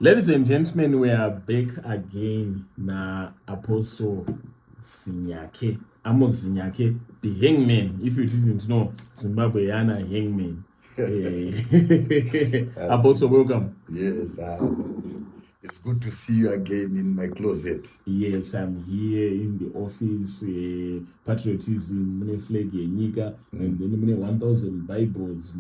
Ladies and gentlemen, we are back again na Apostle Zinyake. Amos Zinyake, the hangman. If you didn't know, Zimbabwe yana hangman. Apostle, welcome. Yes, it's good to see you again in my closet. Yes, I'm here in the office. Patriotism, mune flag yenyika, and then mune 1000 Bibles.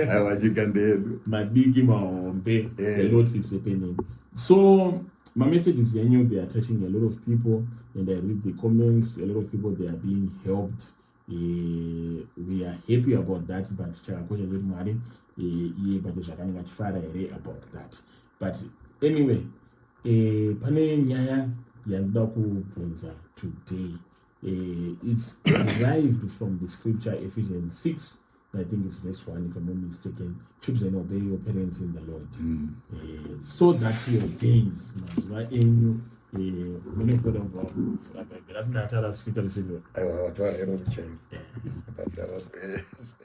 Aiwa, nyika ndeyedu. Madiki mahombe. A lot is happening. So my messages yenyu, they are touching a lot of people, and I read the comments. A lot of people, they are being helped. We are happy about that, but chakakosha ndekuti Mwari iye but zvakanenge achifara here about that. But anyway, pane nyaya yandoda kubvunza today. It's derived from the scripture Ephesians 6, I think it's verse 1, if I'm not mistaken. Children, obey your parents in the Lord, so that your days, mazuva enyu, mune kuda kuvhura Bhaibheri asi ndataura scripture risivyo. Aiwa, wataura iro chairo.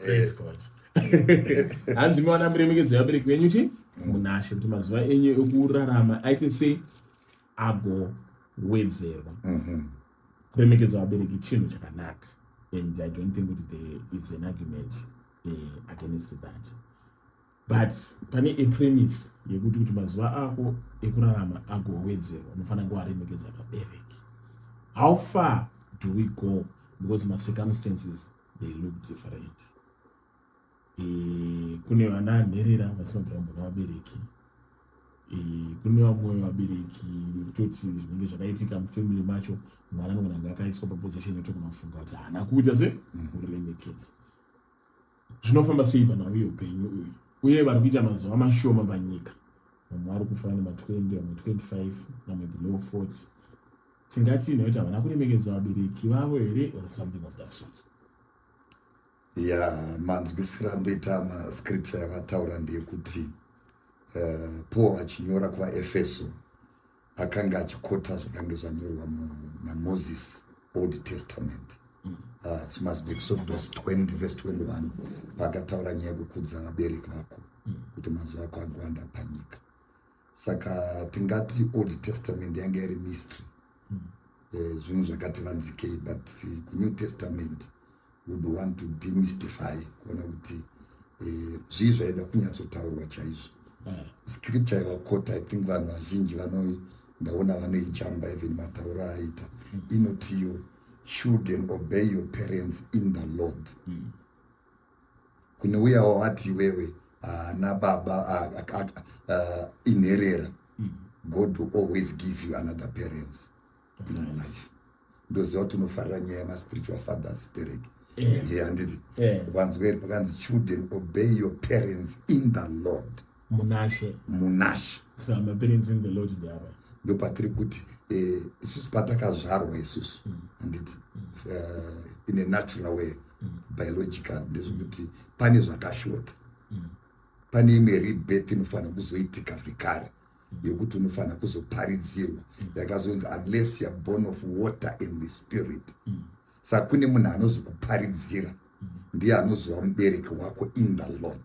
Praise God. Hanzi mawana muremekedzo yabereki venyu chi munashe, kuti mazuva enyu ekurarama aite sei? Agowedzerwa. Kuremekedza vabereki chinhu chakanaka, and I don't think kuti there is an argument against that, but pane a premise yekuti kuti mazuva ako ekurarama agowedzerwa, unofanira kuwaremekedza vabereki. How far do we go? Because macircumstances, they look different. Kune vana nherera vasina kubvira kumbona vabereki. Kune vamwe vabereki vekutoti zvinenge zvakaitika mufamily macho, mwana anogona kunge akaiswa paposition yotogona kufunga kuti haana kuita se kuremekedza. Zvinofamba sei panhau yeupenyu uyu? Uye vari kuita mazuva mashoma panyika, vamwe vari kufa nema20, vamwe 25, vamwe below 40. Tingati nekuti havana kuremekedza vabereki vavo here, or something of that sort? Ya, manzwisiro andoita mascripture yavataura ndeyekuti Paul achinyora kuvaEfeso akanga achiquota zvakanga zvanyorwa naMoses, Old Testament. It must be Exodus 20 verse 21, paakataura nyaya yekukudza vabereki vako kuti mazuva ako agowanda panyika. Saka tingati Old Testament yanga iri mystery, zvinhu zvakati vanzikei, but kuNew Testament would want to demystify, kuona kuti zvii zvaida kunyatsotaurwa chaizvo. Scripture yavaquota, I think vanhu vazhinji ndaona vanoijamba, even matauro aita. Inotiyo, "Children, obey your parents in the Lord." Kune uya wawati iwewe haana baba, inherera, God will always give you another parents in your life. Ndoziva kuti unofarira nyaya yemaspiritual fathers stereki. Ye, handiti? Vanzwa here pakanzi, "Children, obey your parents in the Lord"? Munashe. Munashe. So maparents in the Lord ndeava? Ndopatiri kuti isusu patakazvarwa isusu, handiti, in a natural way, biological, ndezvekuti pane zvakashota, pane imwe rebirth inofanira kuzoitika zvekare yekuti unofanira kuzoparidzirwa, yakazonzi, "Unless you are born of water and the Spirit." Saka kune munhu anozokuparidzira, ndiye anozova mubereki wako in the Lord.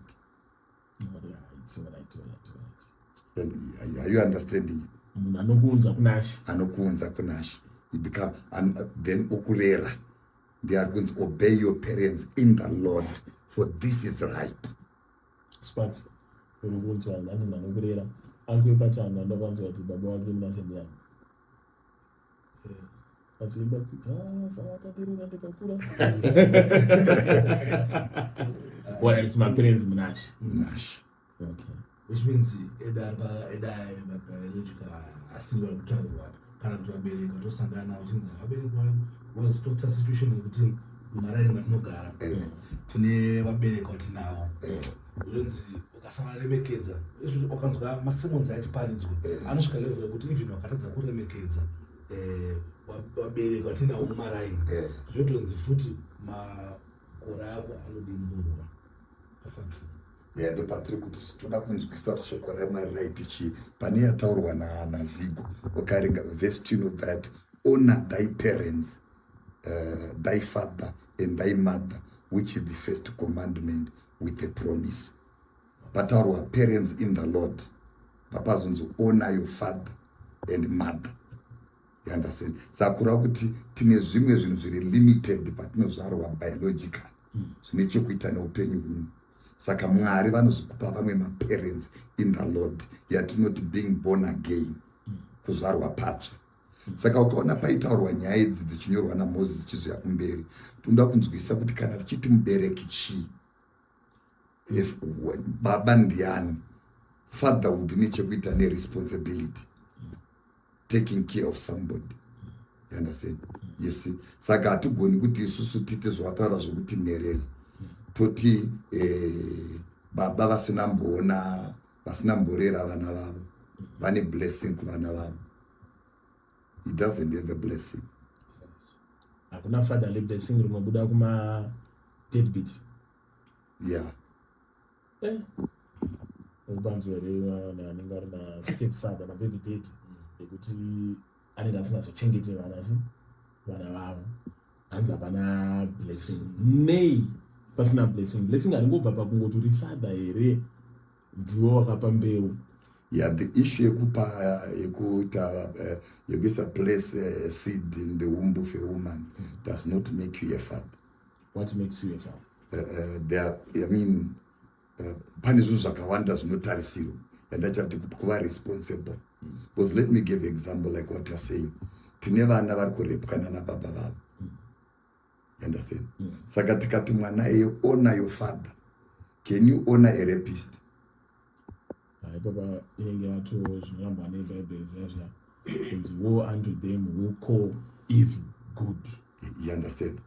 And are you understanding it? Munhu anokuunza kunashe. Anokuunza kunashe. You become and then okurera. Ndiye ari kunzi, "Obey your parents in the Lord, for this is right." Sparks, uri kunzwa hanzi munhu anokurera akuipatanga. Ndakwanzwa kuti baba wake munashe ndiani achiimba kuti zvavakandirera ndikakura. Well, it's my parents munashe. Munashe. Okay. Which means eda eda mabiological asiri vari kutaurwa apa, kana kuti vabereki vatosangana vachinzi vabereki vangu, was tota situation yekuti mumaraini matinogara tine vabereki vatinavo, unonzi ukasavaremekedza, ukanzwa masermons achiparidzwa, anosvika level yekuti even wakatadza kuremekedza vabereki vatinavo mumaraini, zvotonzi futi makore ako anodimburwa afatu. Ya, ndopatiri kuti toda kunzwisa kuti shoko raMwari raiti chii pane yataurwa naZigo. Ukaverenga verse 2, inobva yati, "Honor thy parents, thy father and thy mother, which is the first commandment with a promise." Pataurwa parents in the Lord. Papazonzi honor your father and mother, you understand? Saka kureva kuti tine zvimwe zvinhu zviri limited patinozvarwa biological, zvine chekuita neupenyu huno. Saka Mwari vanozokupa vamwe maparents in the Lord, yatinoti being born again, kuzvarwa patsva. Saka ukaona paitaurwa nyaya idzi dzichinyorwa naMozisi dzichizoya kumberi, tinoda kunzwisa kuti kana tichiti mubereki chii, if baba ndiani. Fatherhood ine chekuita neresponsibility, taking care of somebody, you understand? You see, saka hatigoni kuti isusu titi zvawataura zvokuti nherera, toti baba vasina mboona, vasina mborera vana vavo, vane blessing kuvana vavo. He doesn't have a blessing. Hakuna fatherly blessing rinobuda kuma deadbeat. Yeah. Upanzwa here vanhu vanenge vari mastep father, mababy daddy, ekuti anenge asingazochengete vana chi vana vavo, hanzi hapana blessing? Nei pasina blessing? Blessing haringobva pakungoti uri father here, ndiwe wakapa mbeu? Yeah, the issue yekupa, yekuita, yekuisa, place a seed in the womb of a woman does not make you a father. What makes you a father? There are, I mean, pane zvinhu zvakawanda zvinotarisirwa yandachati kuti kuva responsible, because let me give example like what you are saying. Tine vana vari kurepwa nana baba vavo, you understand? Saka tikati mwana iye, "Honor your father," can you honor a rapist? Ipapa inenge yato zvinorambwa nebhaibheri zviya zviya kunzi, "Woe unto them who call evil good." You understand?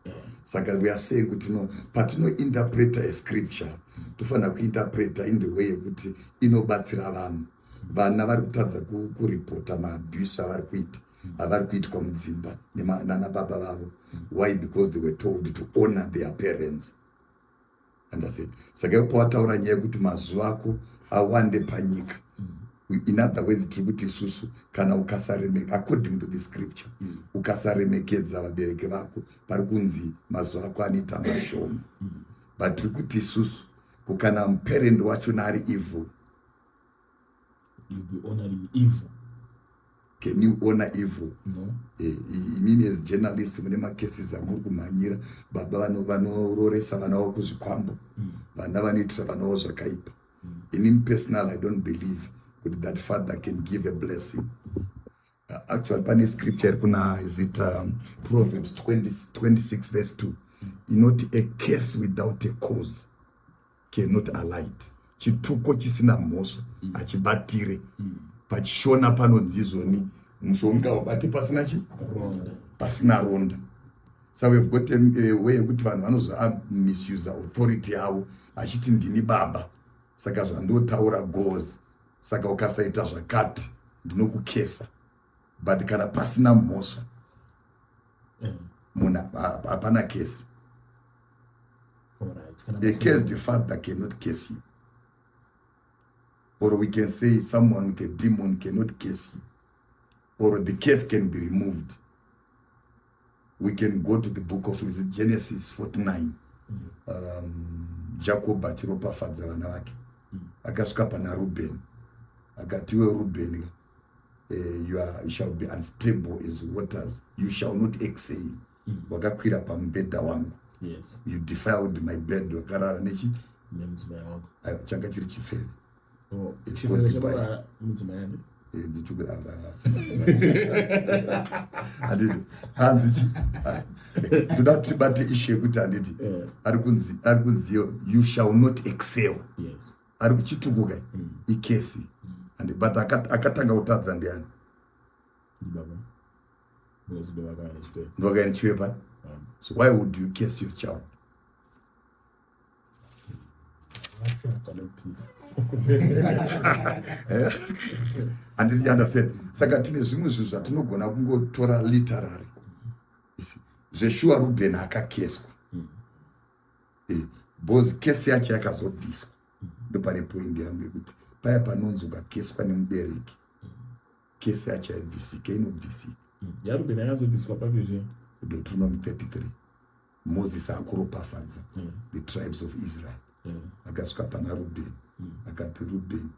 Saka we are saying kuti no, patinointerpreta a scripture, tofanira kuinterpreta in the way yekuti inobatsira vanhu. Vana vari kutadza kuripota maabuse avari kuita, avari kuitwa mudzimba nana baba vavo. Why? Because they were told to honor their parents, understand? Saka ipo wataura nyaya yekuti mazuva ako awande panyika, in other words, tiri kuti isusu kana ukasareme, according to the scripture, ukasaremekedza vabereki vako, pari kunzi mazuva ako anoita mashoma. But tiri kuti isusu kukana parent wachona ari evil, You'll be honoring evil. Can you honor evil? No. Imimi as journalist mune macases amuri kumhanyira, baba vanororesa vana vavo kuzvikwambo, vana vanoitira vana vavo zvakaipa. Inini personal, I don't believe kuti that father can give a blessing. Actually pane scripture iri kuna, is it Proverbs 20, 26 verse 2, inoti, "A curse without a cause cannot alight." Chituko chisina mhosva hachibatire. Pachishona panonzi izvoni, mushonga ubate pasina chi ronda. Pasina ronda. So we've got a way yekuti vanhu vanozomisuse authority yavo, achiti ndini baba, saka zvandotaura goes, saka ukasaita zvakati ndinokukesa. But kana pasina mhosva, munhu hapana kesi. Kana A cursed father cannot curse you, or we can say someone with a demon cannot curse you, or the curse can be removed. We can go to the book of, is it Genesis 49? Jacob achiropafadza vana vake, akasvika pana Ruben, akati, "Iwe Ruben, you shall be unstable as waters, you shall not excel. Wakakwira pamubhedha wangu." "You defiled my bed." Wakarara nechi nemudzimai wangu. Aiwa, changa chiri chifeve. Oh, It's chifeve called chababa mudzimai ani? Handiti hanzi ndoda kuti tibate issue yekuti, handiti, ari kunzi "You shall not excel." Ari kuchitukuka, icurse. And but akatanga kutadza ndiani? Ndibaba, because ndo vakava nechifeve. Ndovakaine chifeve pa So why would you curse your child? Cannot peace. Handiti, understand? Saka tine zvimwe zvinhu zvatinogona kungotora literary. You see, zveshuwa Ruben akakeswa, because curse yacho yakazobviswa. Ndopane point yangu yekuti paya panonzi ukakeswa nemubereki, curse yacho haibvisike, inobvisika. YaRuben yakazobviswa papi zve? Deuteronomy 33, Moses akuropafadza the tribes of Israel, akasvika pana Ruben, akati, "Ruben,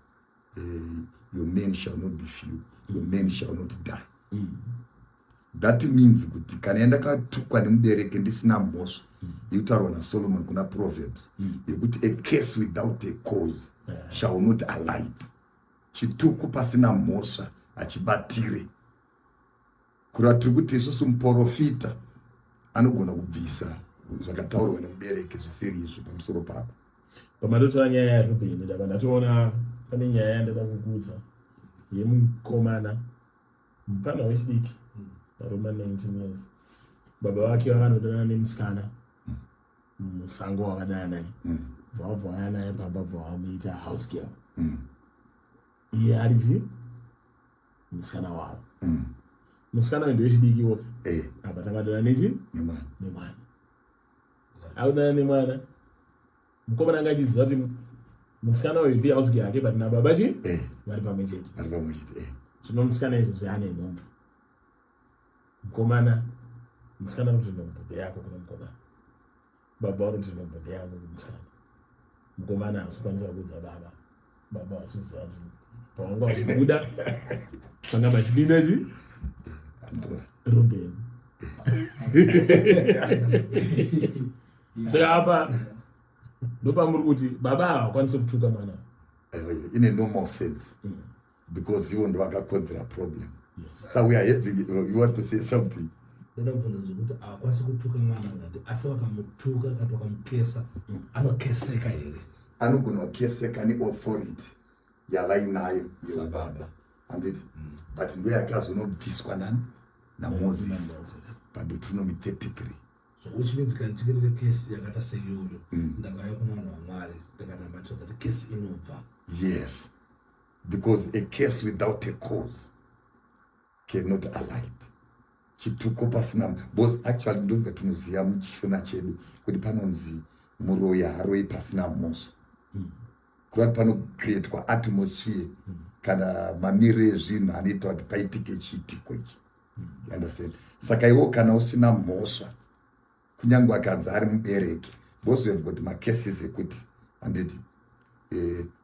Your men shall not be few, your men shall not die. That means kuti kana yandakatukwa nemubereki ndisina mhosva, ikutaurwa naSolomon kuna Proverbs yekuti a curse without a cause shall not alight. Chituku pasina mhosva hachibatire. Kureva tiri kuti isusu muprofita anogona kubvisa zvakataurwa nemubereki zvisiri izvo pamusoro pako. Pamatotora nyaya yaRuben, ndabva ndatoona pane nyaya yandada kukuudza yemukomana, mufana wechidiki aroma 19 years. Baba vake vakanodana nemusikana musango, wakadana naye, bva vauya naye pamba, bva vamuita house girl. Iye ari chi musikana wavo. Musikana uyu ndewechidiki woke. Apa takadana nechi nemwana. Nemwana, akudana nemwana. Mukomana anga achiziva kuti musikana uyu ndi house girl yake, but nababa chi vari pamwe chete. Ari pamwe chete. Zvino musikana izvozvi ane nhumbu. Mukomana, musikana kuti nhumbu ndeyako kuna mukomana, baba vari kuti nhumbu ndeyangu kumusikana. Mukomana haasi kukwanisa kuudza baba, baba vachiziva kuti pavanga vachibuda panga pachipinda chi Andiwa. Ruben. Saka apa ndopamuri kuti baba ava vakwanise kutuka mwana? In a normal sense, because ivo ndo vakakonzera problem. So we are having, you want to say something? Ndoda kubvunza zvekuti havakwanisi kutuka mwana ngati, asi vakamutuka kana vakamukesa, anokeseka here? Anogona kukeseka neauthority yavainayo yeubaba, handiti? But ndo yakazonobviswa nani? NaMoses paDeuteronomy 33. So which means kana tichinge tine kesi yakaita seiyoyo, ndakauya kuna vanhu vaMwari ndakanamatira that kesi inobva? Yes, because a curse without a cause cannot alight. Chituko pasina, because actually ndobva tinoziva muchishona chedu kuti panonzi muroyi haroyi pasina mhosva. Kureva kuti panocreatwa atmosphere kana mamiriro ezvinhu anoita kuti paitike chiitiko ichi. You understand? Saka iwo kana usina mhosva, kunyange akanzi ari mubereki, because we have got macases ekuti, handiti,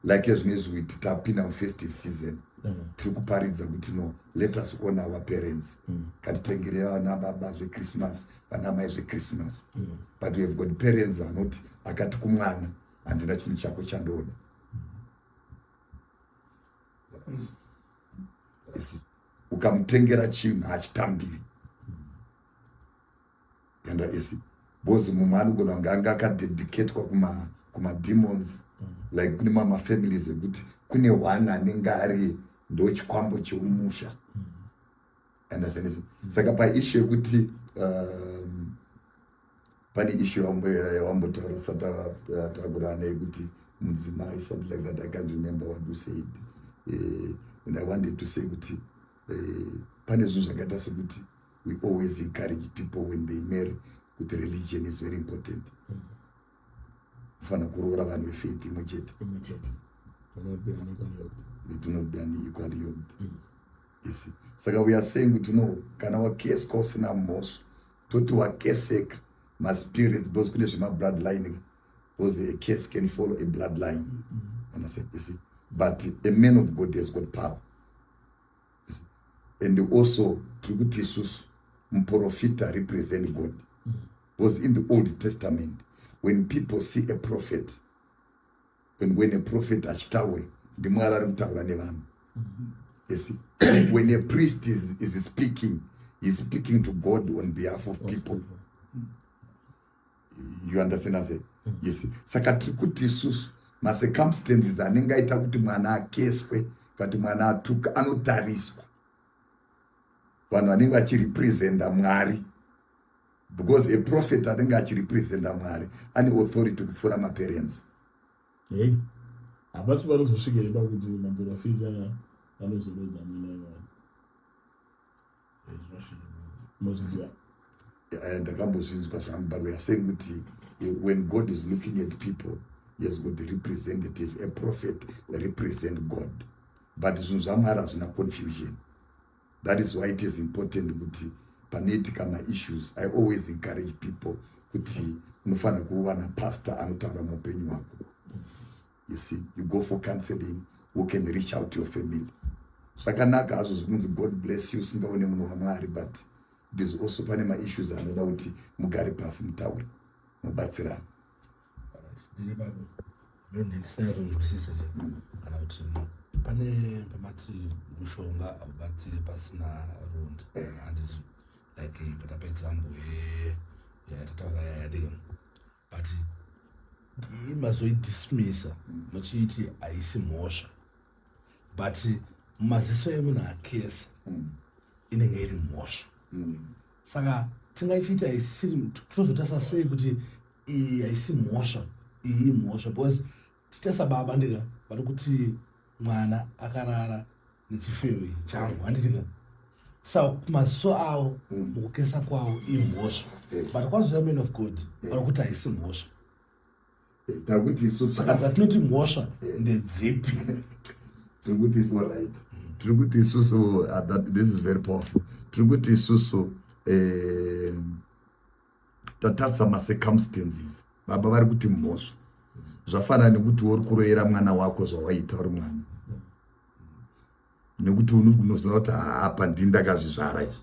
like ezvinezvi kuti tapinda mufestive season, tiri kuparidza kuti no, let us honor our parents, katitengere vana baba zveChristmas, vana mai zveChristmas. But we have got parents vanoti akati kumwana, "Handina chinhu chako chandoda." You see? Ukamutengera chinhu hachitambiri. Enda isi, because mumwe anogona kunge anga akadedicatwa kumademons like kune mamwe mafamilies ekuti kune one anenge ari ndo chikwambo chemumusha. Understand? Saka paissue yekuti pane issue yawambotaura satakurana yekuti mudzimai, something like that, I can't remember what you said. And I wanted to say kuti pane zvinhu zvakaita sekuti we always encourage people when they marry kuti religion is very important. Ufanira kuroora vanhu vefaith imwe chete. Imwe chete. Do not be unequally yoked. They do not be unequally yoked. You see? Saka we are saying kuti no, kana wakeswa usina mhosva, toti wakeseka maspirits, because kune zvemabloodline, because a curse can follow a bloodline. Understand? You see? But a man of God has got power. You see? And also tiri kuti isusu muprofita represent God, because in the Old Testament, when people see a prophet and when a prophet achitaura, ndiMwari ari kutaura nevanhu. You see? When a priest is speaking, he's speaking to God on behalf of people. You understand? Ase, yes. Saka tiri kuti isusu macircumstances anenge aita kuti mwana akeswe, kati mwana atuka, anotariswa vanhu vanenge vachirepresenta Mwari, because a prophet anenge achirepresenta Mwari ane authority kupfuura maparents. Hei, hapasi panozosvika here pakuti maprofita anozorodza mwana wevanhu? Munozviziva? Ndakambozvinzwa zvangu, but we are saying kuti when God is looking at people, he has got the representative. A prophet represent God, but zvinhu zvaMwari hazvina confusion. That is why it is important kuti panoitika maissues, I always encourage people kuti unofanira kuwana pastor anotaura muupenyu hwako. You see, you go for counseling. who can reach out to your family. Zvakanaka hazvo zvekunzi God bless you usingaone munhu waMwari, but it is also pane maissues anoda kuti mugare pasi, mutaure, mubatsirane. Ndiri papo, ndisina kunzwisisa kana kuti pane pamati mushonga haubatsiri pasina ronda, handiti? Like patapa example yatataura yadika, but mazoidismissa muchiiti haisi mhosva, but mumaziso emunhu akesa inenge iri mhosva. Saka tingaichiita haisisiri, tozotarisa sei kuti iyi haisi mhosva, iyi imhosva? Because tichitasa baba ndika vari kuti mwana akarara nechifewe changu, handitika? Saka kumaziso avo, mukukesa kwavo, imhosva, but kwazouya man of God vari kuti haisi mhosva. Takuti isusu Saka dzatinoti mhosva ndedzipi? Tiri kuti isu, right, tiri kuti isusu, this is very powerful. Tiri kuti isusu tatarisa macircumstances. Baba vari kuti mhosva. Zvafanana nekuti uri kuroyera mwana wako zvawaita uri mwana, nekuti unoziva kuti apa ndini ndakazvizvara izvi,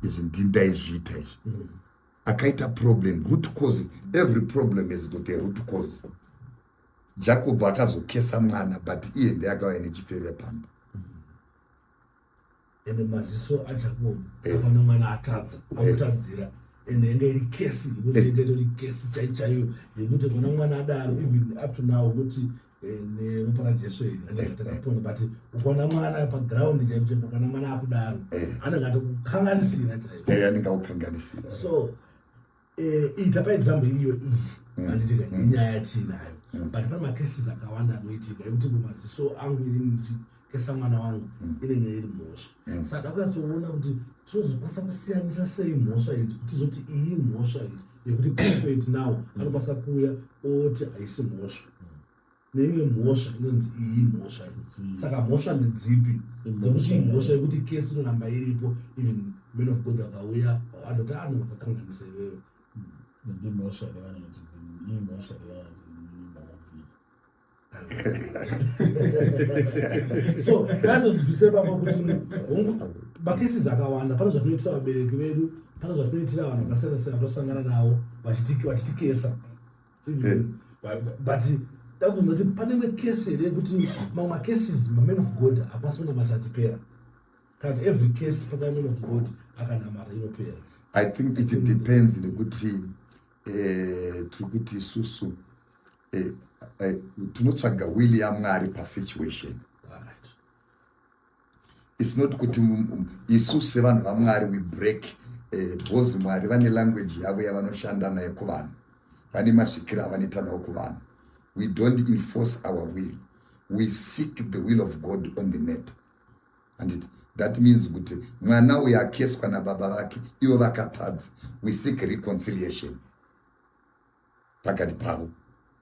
izvi ndini ndaizviita izvi. Akaita problem, root cause. Every problem has got a root cause. Jacob akazokesa mwana, but iye ndiye akauya nechifeve pamba. Ende maziso aJacob akaona mwana atadza, amutadzira, ende yanga iri curse yekuti yanga itori curse chai chaiyo yekuti mwana adaro, even up to now, kuti neropa raJesu iri anenge atakapona, but ukaona mwana paground chaipo chaipo, ukaona mwana akudaro, anenge atokukanganisira chaipo. Anenge akukanganisira. So ita paexample iriyo iyi, handitika? Inyaya yatiinayo, but pane macases akawanda anoitika ekuti mumaziso angu inini ndichikesa mwana wangu inenge iri mhosva. Saka da kunyatsoona kuti tinozokwanisa kusiyanisa sei mhosva idzi, kuti tizoti iyi mhosva iyi yekuti prophet now anokwanisa kuuya oti haisi mhosva, neimwe mhosva inonzi iyi mhosva iyi. Saka mhosva ndedzipi dzekuti mhosva yekuti kesi inoramba iripo, even man of God akauya anoti ano vakakanganisa iwewe? Ndimhosva revanoti imhosva revanoti mavhiri. So ngatonzwise papa kuti hongu, macases akawanda, pane zvatinoitira vabereki vedu, pane zvatinoitira vanhu vakasiyana siyana vatosangana navo vachitikesa, but dakuzonza kuti pane imwe kesi here yekuti mamwe macases maman of God hakwanisi kunamata achipera, kana kuti every case paka man of God akanamata inopera? I think it depends, nekuti tiri kuti isusu tinotsvaga will yaMwari pasituation. It's not kuti isusu sevanhu vaMwari we break, because Mwari vane language yavo yavanoshanda nayo kuvanhu, vane masvikiro avanoita nawo kuvanhu. We don't enforce our will, we seek the will of God on the matter, anditi? That means kuti mwana uyu akeswa nababa vake, ivo vakatadza, we seek reconciliation pakati pavo,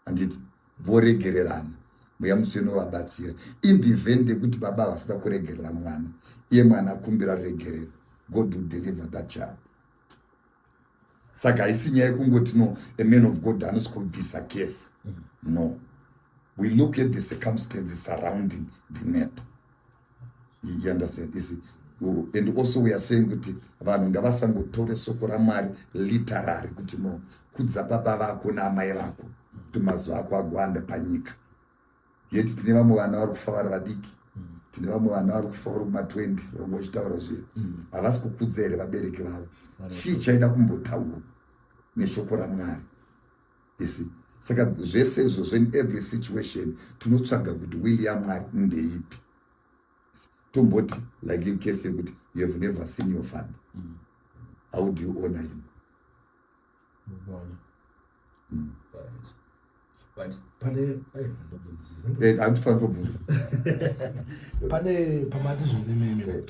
handiti? Voregererana, Mweya Mutsvene unovabatsira. In the event yekuti baba havasida kuregerera mwana, iye mwana akumbira ruregerero, God will deliver that child. Saka haisi nyaya yekungoti no, a man of God anosi kubvisa case. No, we look at the circumstances surrounding the matter, you understand? You see? And also we are saying kuti vanhu ngavasangotore soko raMwari literary, kuti no, kudza baba vako naamai vako kuti mazuva ako agowanda panyika. Yeti tine vamwe vana vari kufa vari vadiki, tine vamwe vana vari kufa vari kuma20, vamwe vachitaura zviya. Havasi kukudza here vabereki vavo? Chii chaida kumbotaurwa neshoko raMwari isi? Saka zvese izvozvo, in every situation tinotsvaga kuti will yaMwari ndeipi. Tomboti like in case yekuti you have never seen your father, how do you honor him? But pane, ai, ndobvunzisa. Handifaniri kubvunza. Pane pamati zvone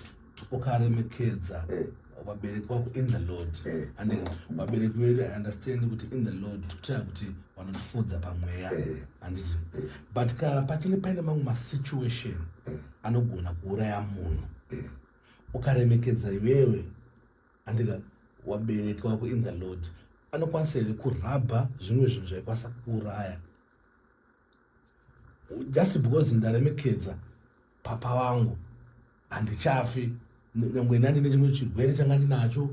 ukaremekedza vabereki vako in the Lord, and vabereki vedu, I understand kuti in the Lord tikutaura kuti vanotifudza pamweya, handiti? But kana pachinge paine mamwe masituation anogona kuuraya munhu, ukaremekedza iwewe, handika, wabereki wako in the Lord, anokwanisa here kurabha zvimwe zvinhu zvaikwanisa kuuraya just because ndaremekedza? Papa vangu, handichafi nyangwe ndandine chimwe chirwere changa ndinacho,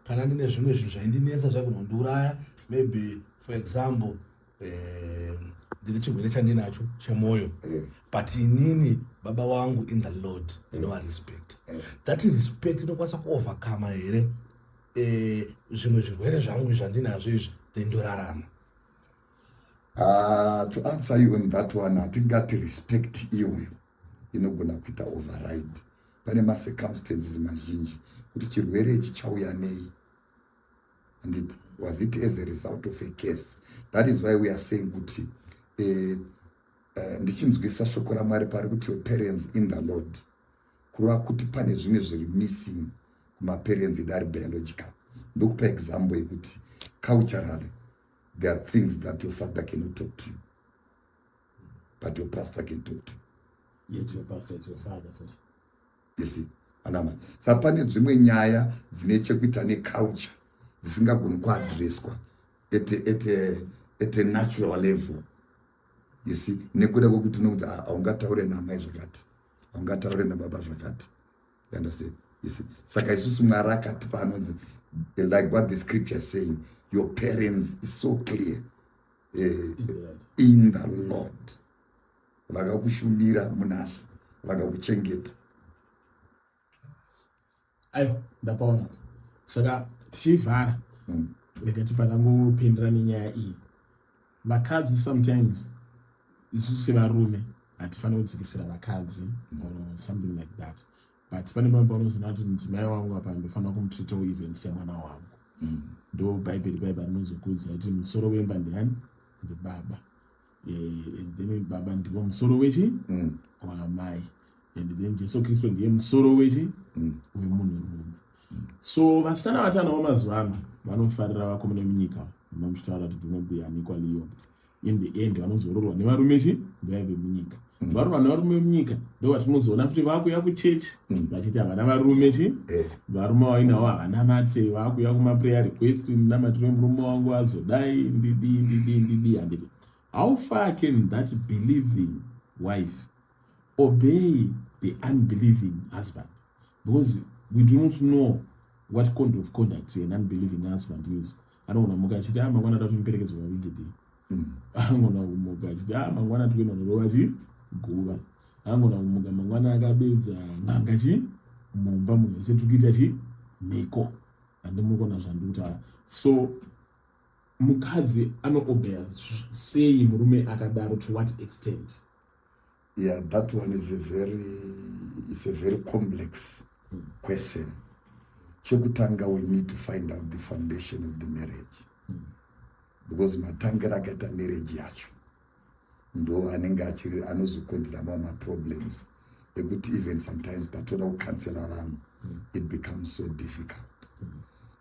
kana ndine zvimwe zvinhu zvaindinetsa zvaigona kundiuraya. Maybe, for example, ndine chirwere chandinacho chemwoyo, but inini baba vangu in the Lord ndinovarespect. That respect inokwanisa kuovercome here zvimwe zvirwere zvangu zvandinazvo izvi, then ndorarama? To answer you on that one, hatingati respect iyoyo inogona kuita override. Pane macircumstances mazhinji kuti chirwere ichi chauya nei, and it was it as a result of a case. That is why we are saying kuti ndichinzwisa shoko raMwari pari kuti your parents in the Lord, kureva kuti pane zvimwe zviri missing kumaparents edu ari biological. Ndokupa example yekuti culturally there are things that your father cannot talk to you, but your pastor can talk to you. Yet your pastor is your father first. You see, anama, saka pane dzimwe nyaya dzine chekuita neculture dzisingagoni kuaddresswa at a natural level, you see, nekuda kwekuti unokuti haungataure namai zvakati, haungataure nababa zvakati, you understand? You see, saka isusu Mwari akatipa anonzi, like what the scripture is saying, your parents is so clear, in the Lord, vakakushumira munashe, vakakuchengeta. Aiwa, ndapaona. Saka tichivhara, rega tibva tangopindira nenyaya iyi. Vakadzi, sometimes isusu sevarume hatifaniri kudzikisira vakadzi or something like that, but pane pamwe paunozoona kuti mudzimai wangu apa ndofanira kumutreatawo even semwana wangu. Ndo Bhaibheri bhaibheri rinozokudza kuti musoro wemba ndiani? Ndibaba. And then baba ndiwo musoro wechi wamai, and then Jesu Kristu ndiye musoro wechi wemunhurume. So vasikana vatanawo mazuva ano vanofarira vakomana vemunyika, mamuchitaura kuti do not be unequally yoked. In the end vanozororwa nevarume chi ndevai vemunyika. Varorwa nevarume vemunyika, ndo vatinozoona futi vakuuya kuchechi vachiti havana varume chi varume vainawo havana mate, vakuuya kumaprayer request, namatiro murume wangu azodai, ndidii, ndidii, ndidii, handiti? How far can that believing wife obey the unbelieving husband? Because we do not know what kind of conduct an unbelieving husband use. Anogona muka achiti, "A, mangwana da kuti muperekedzwe pawingidei." Angona kumuka achiti, "A, mangwana tikuenda norova chi guva." Angona kumuka mangwana akabedza n'anga chi mumba, munhu wese tiri kuita chi mhiko. Handimukona zvandiri kutaura. So mukadzi anoobeya sei murume akadaro? To what extent? Yeah, that one is a very it's a very complex question. Chekutanga, we need to find out the foundation of the marriage, because matangira akaita marriage yacho ndo anenge achiri anozokonzera mamwe maproblems ekuti even sometimes patoda kucounsela vanhu, it becomes so difficult.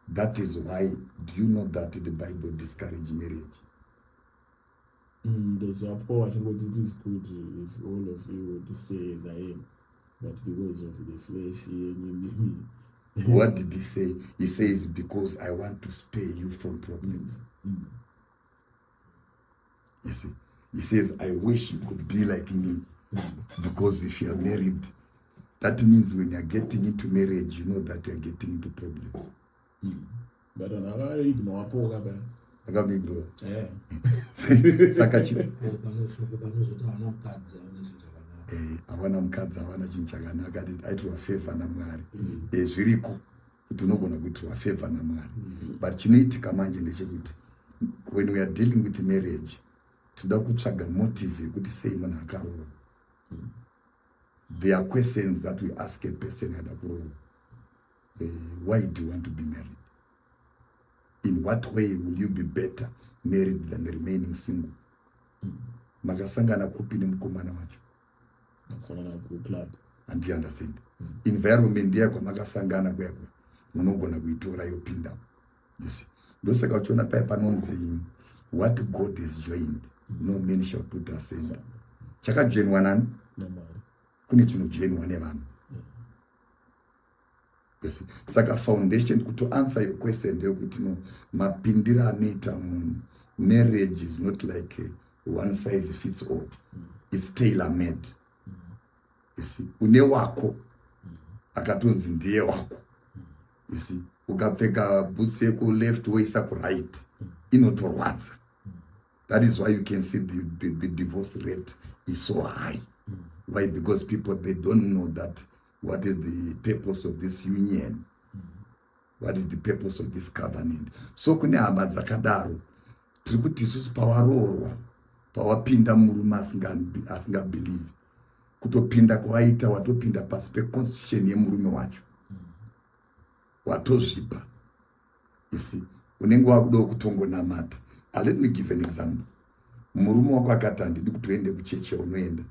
That is why, do you know that the Bible discourage marriage? Ndoziva Paul achingoti, "It is good if all of you would stay as I am, but because of the flesh yenyu nemi." What did he say? He says, "Because I want to spare you from problems." You see, he says, "I wish you could be like me," because if you are married, that means when you are getting into marriage, you know that you are getting into problems. But vanhu vakaignore Paul kapa. Akamuignora. Saka Shoko panozoti havana mukadzi havana chinhu chakanaka. Havana mukadzi havana chinhu chakanaka. Aitirwa favor naMwari. Zviriko kuti unogona kuitirwa favor naMwari, but chinoitika manje ndechekuti when we are dealing with marriage, toda kutsvaga motive yekuti sei munhu akaroorwa. There are questions that we ask a person ada kuroorwa. Why do you want to be married? In what way will you be better married than remaining single? Makasangana kupi nemukomana wacho? Kusangana kuclub. And you understand, environment iya kwamakasangana kuyakwa munogona kuitora yopinda, you see. Ndosaka uchiona paya panonzi, "What God has joined, no man shall put asunder." Chakajoinwa nani? NaMwari. Kune chinojoinwa nevanhu. Yes. Saka foundation, kuti answer your question, ndeyekuti no, mapindiro anoita munhu marriage is not like one size fits all. It's tailor made. You see, une wako akatonzi ndiye wako. You see, ukapfeka boots yekuleft woisa kuright, inotorwadza. That is why you can see the divorce rate is so high. Why? Because people, they don't know that what is the purpose of this union, what is the purpose of this covenant. So kune hama dzakadaro, tiri kuti isusu pawaroorwa, pawapinda murume asingabelieve, kutopinda kwawaita, watopinda pasi peconstitution yemurume wacho, watozvipa. You see, unenge wakudawo kutongonamata. Let me give an example. Murume wako akati, "Handidi kuti uende kuchechi," unoenda,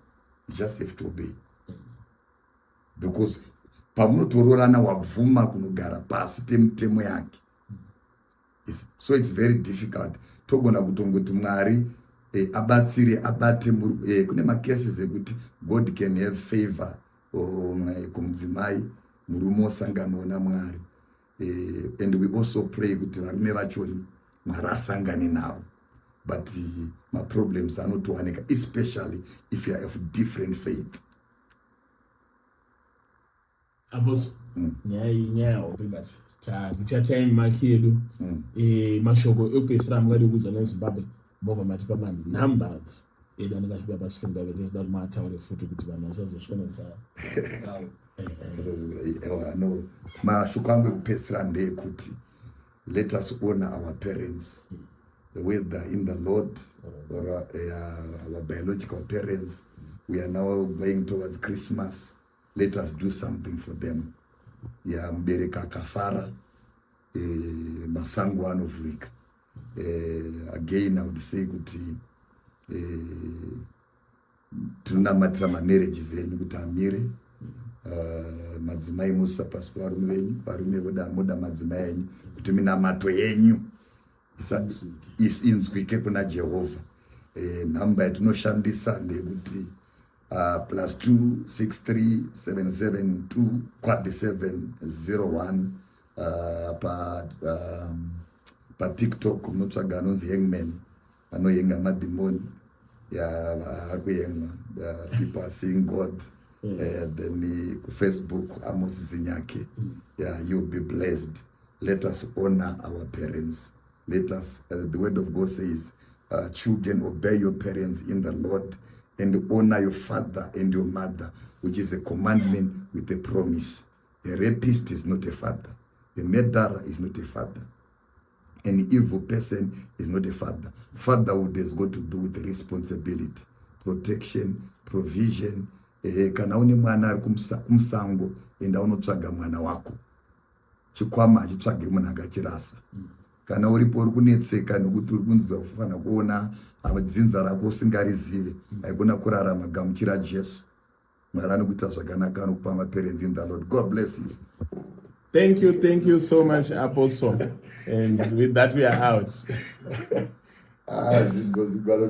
you just have to obey, because pamunotororana wabvuma kunogara pasi pemutemo yake. Yes. So it's very difficult. Togona kutongoti Mwari abatsire, abate. Kune macases ekuti God can have favor kumudzimai, murume osanganawo naMwari. And we also pray kuti varume vachoni Mwari asangane navo, but maproblems anotowanika, especially if you are of different faith. Apostle, nyaya iyi nyaya hombe, but tareacha time mark yedu. Mashoko ekupedzisira amungadi kuudza neZimbabwe, mobva matipa manumbers edu anenge achibuda pascreen paipe. Tinoda kuti mataure futi kuti vanhu vasazosvonesa. No, mashoko angu ekupedzisira ndeyekuti let us honor our parents, whether in the Lord or our biological parents. We are now going towards Christmas. Let us do something for them. Ya, mubereki akafara, masango anovhurika. Again, I would say kuti tinonamatira mamarriages enyu kuti amire. Madzimai musa pasi pevarume venyu, varume moda madzimai enyu, kuti minamato yenyu inzwike kuna Jehovha. Nhamba yatinoshandisa ndeyekuti +263 772 777 01. Pa TikTok munotsvaga anonzi Hangman, anohenga madhimoni. Ya, ari kuhengwa. People are seeing God. Then kuFacebook, Amos Zinyake. Yeah, you'll be blessed. Let us honor our parents. Let us the word of God says, "Children, obey your parents in the Lord and honor your father and your mother," which is a commandment with a promise. A rapist is not a father. A murderer is not a father. An evil person is not a father. Fatherhood has got to do with responsibility, protection, provision. Kana une mwana ari kumusango, enda unotsvaga mwana wako. Chikwama hachitsvage munhu akachirasa. Kana uripo uri kunetseka nekuti uri kunzi ufanira kuona dzinza rako usingarizive, haikona kurarama. Gamuchira Jesu. Mwari anokuita zvakanaka, anokupa maparents in the Lord. God bless you. Thank you, thank you so much, Apostle. And with that, we are out. Ah, zingo zingalo.